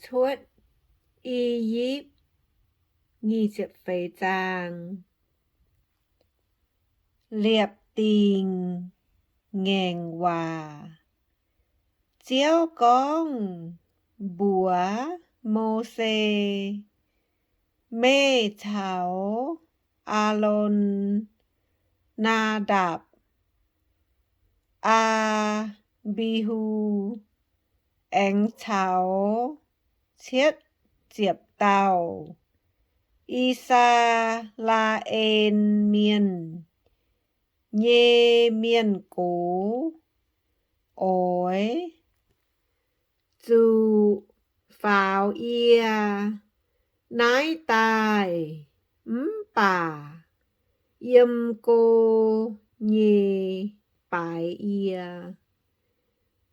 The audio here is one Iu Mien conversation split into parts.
Tuotv I^yipv. Liepc Dingc Ngaengc Waac. Ziouv gorngv mbuox Mose, Meih caux Aalon, Naa^ndapc, Aa^mbi^hu, aengx caux cietv ziepc dauh I^saa^laa^en Mienh nyei mienh gox oix zuqc faaux yie naaiv daaih mv baac yiem go nyei baaix yie.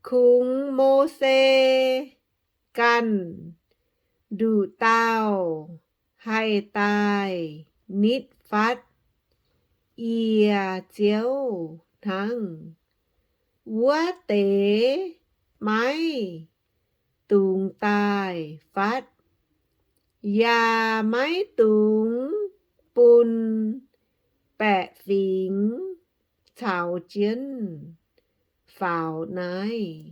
Kungx Mose ganh nduqc dauh haih daaih nitv fatv yie Ziouv hnangv. Wuov deix maiv dungx daaih fatv, yaac maiv dungx bun baeqc fingx caux jienv faaux naaiv.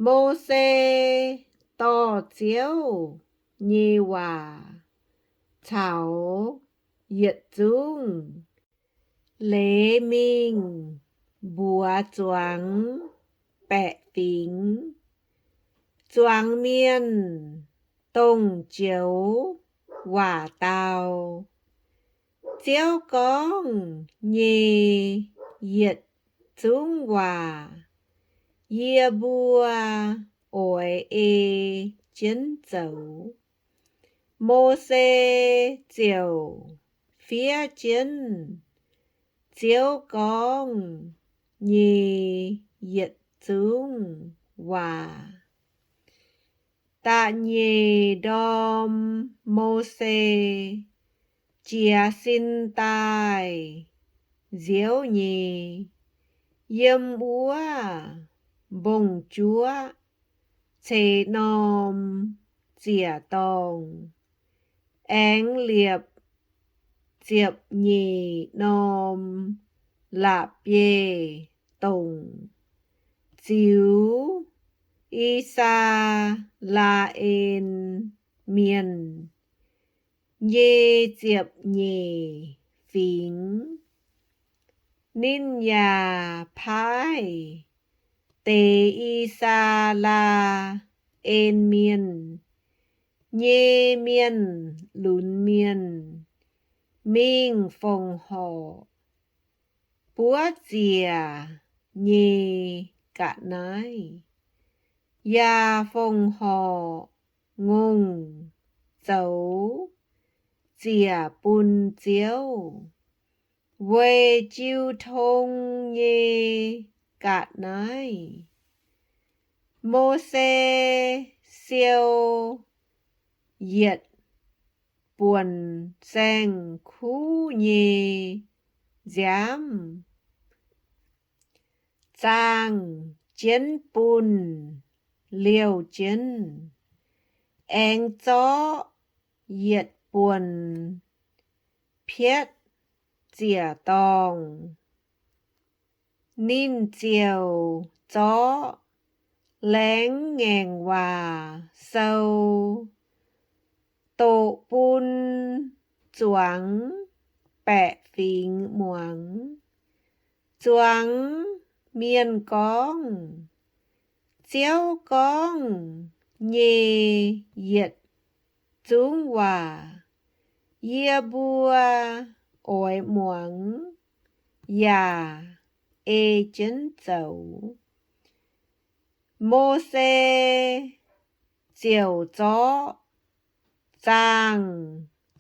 Mose dorh Ziouv nyei waac caux yietc zungv leiz mingh mbuox zuangx baeqc fingx. Zuangx mienh dongh joux waac dau, Ziouv gorngv nyei yietc zungv waac yie mbuo oix ei jienv zoux. Mose ziouc fiev jienv Ziouv gorngv nyei yietc zungv waac. Da'nyeic ndorm Mose jiez sin daaih nziouv nyei, yiem wuov mbong-juoqv ceix norm ziec-dorngh, aengx liepc ziepc nyeic norm la'bieiv dongc, ziux I^saa^laa^en Mienh nyei ziepc nyeic fingx. Ninh yaac paaiv deix I^saa^laa^en Mienh nyei mienh lunx mienh mingh fongc horc buov ziec nyei ga'naaiv, yaac fongc horc ngongh zoux ziec bun Ziouv weic jiu tong nyei ga'naaiv. Mose siou yietc buonc saeng-kuv nyei nziaamv, zaangh jienv bunh liouh jienv, aengx zorqv yietc buonc pietv ziec-dorngh. Ninh ziouc zorqv Laengz Ngaengc Waac Sou doqc bun zuangx baeqc fingx muangx. Zuangx mienh gorngv, Ziouv gorngv nyei yietc zungv waac yie mbuo oix muangx yaac ei jienv zoux. Mose ziouc zorqv zaangh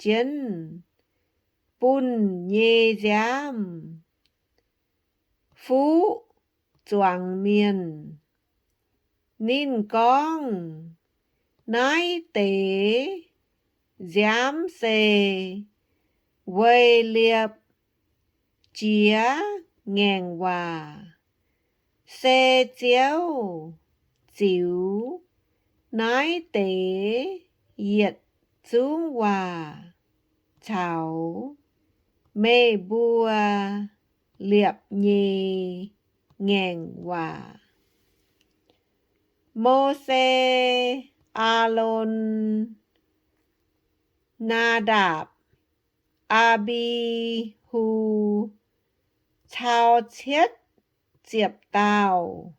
jienv bunh nyei nziaamv fuqv zuangx mienh. Ninh gorngv, Naaiv deix nziaamv se weic liepc jiex ngaengc waac, se Ziouv ziux Naaiv deix yietc zungv waac caux meih mbuo liepc nyei ngaengc waac. Mose, Aalon, Naa^ndapc, Aa^mbi^hu cau cietv ziepc dauh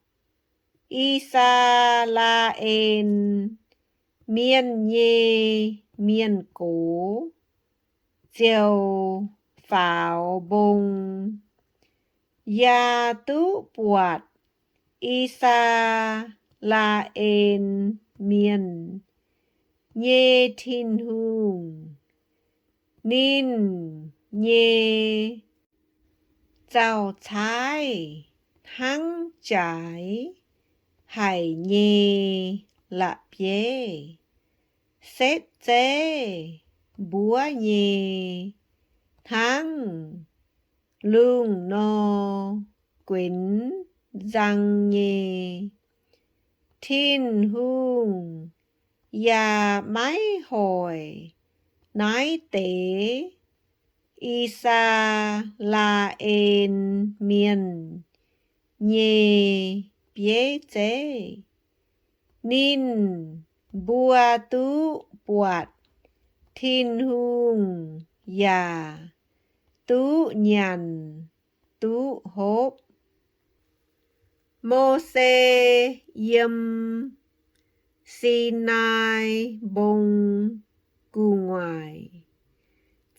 I^saa^laa^en Mienh nyei mienh gox ziouc faaux mbong. Yaac duqv buatc I^saa^laa^en Mienh nyei Tin-Hungh, ninh nyei zaux-caaiv hnangv jaaix haic nyei la'bieiv, setv zeiv mbuov nyei hnangv lungh nor guenx nzang nyei. Tin-Hungh yaac maiv hoic naaiv deix I^saa^laa^en Mienh nyei bieiv zeiv. Ninh mbuo duqv buatc Tin-Hungh yaac duqv nyanc duqv hopv. Mose Yiem Sinaai Mbong Gu'nguaaic.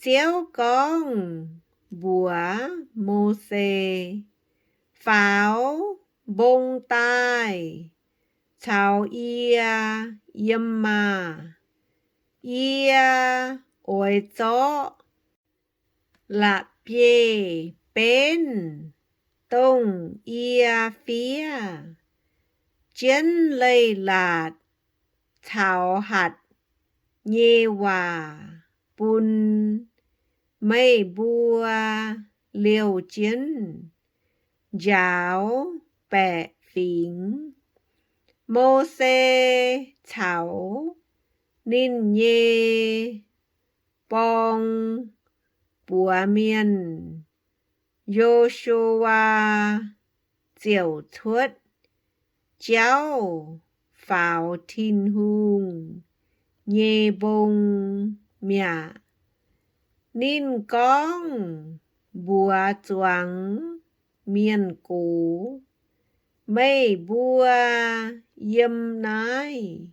Ziouv gorngv mbuox Mose, Faaux mbong daaih caux yie yiem maah! Yie oix zorqv la'bieiv-benv, dongh yie fiev jienv leiz-latc caux hatc nyei waac bun meih mbuo liouh jienv njaaux baeqc fingx. Mose caux ninh nyei borng buoz mienh, Yo^su^waa, ziouc cuotv jauv faaux Tin-Hungh nyei mbong mi'aqv. Ninh gorngv mbuox zuangx mienh gox, Meih mbuo yiem naaiv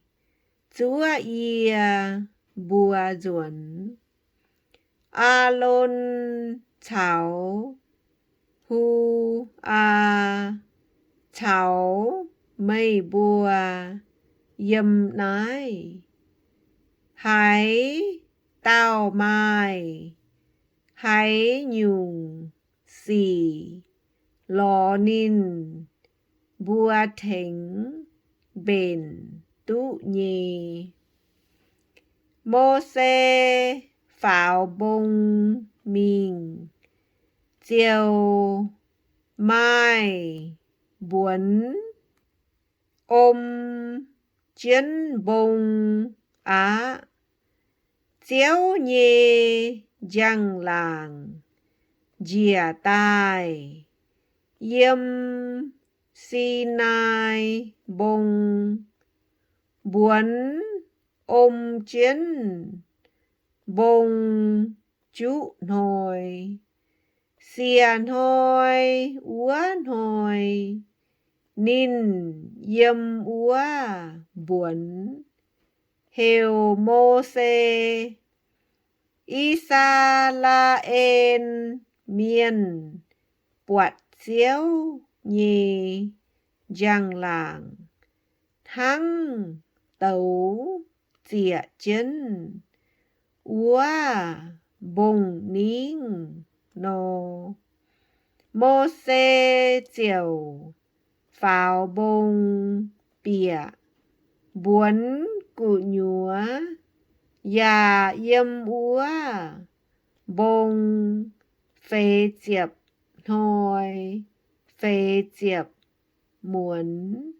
zuov yie mbuo nzuonx. Aalon caux Hu^aa caux meih mbuo yiem naaiv. Haaix dauh maaih haaix nyungc sic lorz ninh mbuo tengx mbenc duqv nyei. Mose faaux mbong mingh, ziouc maaih mbuonx om jienv mbong aqv. Ziouv nyei njang-laangc njiec daaih yiem Sinaai Mbong. Mbuonx om jienv mbong juqv hnoi. Siec hnoi wuov hnoi, ninh yiem wuov mbuonx heuc Mose. I^saa^laa^en Mienh buatc Ziouv nyei njang-laangc hnangv douz zieqc jienv wuov mbong-ningv nor. Mose ziouc faaux mbong bieqc mbuonx gu'nyuoz yaac yiem wuov mbong feix ziepc hnoi feix ziepc muonz.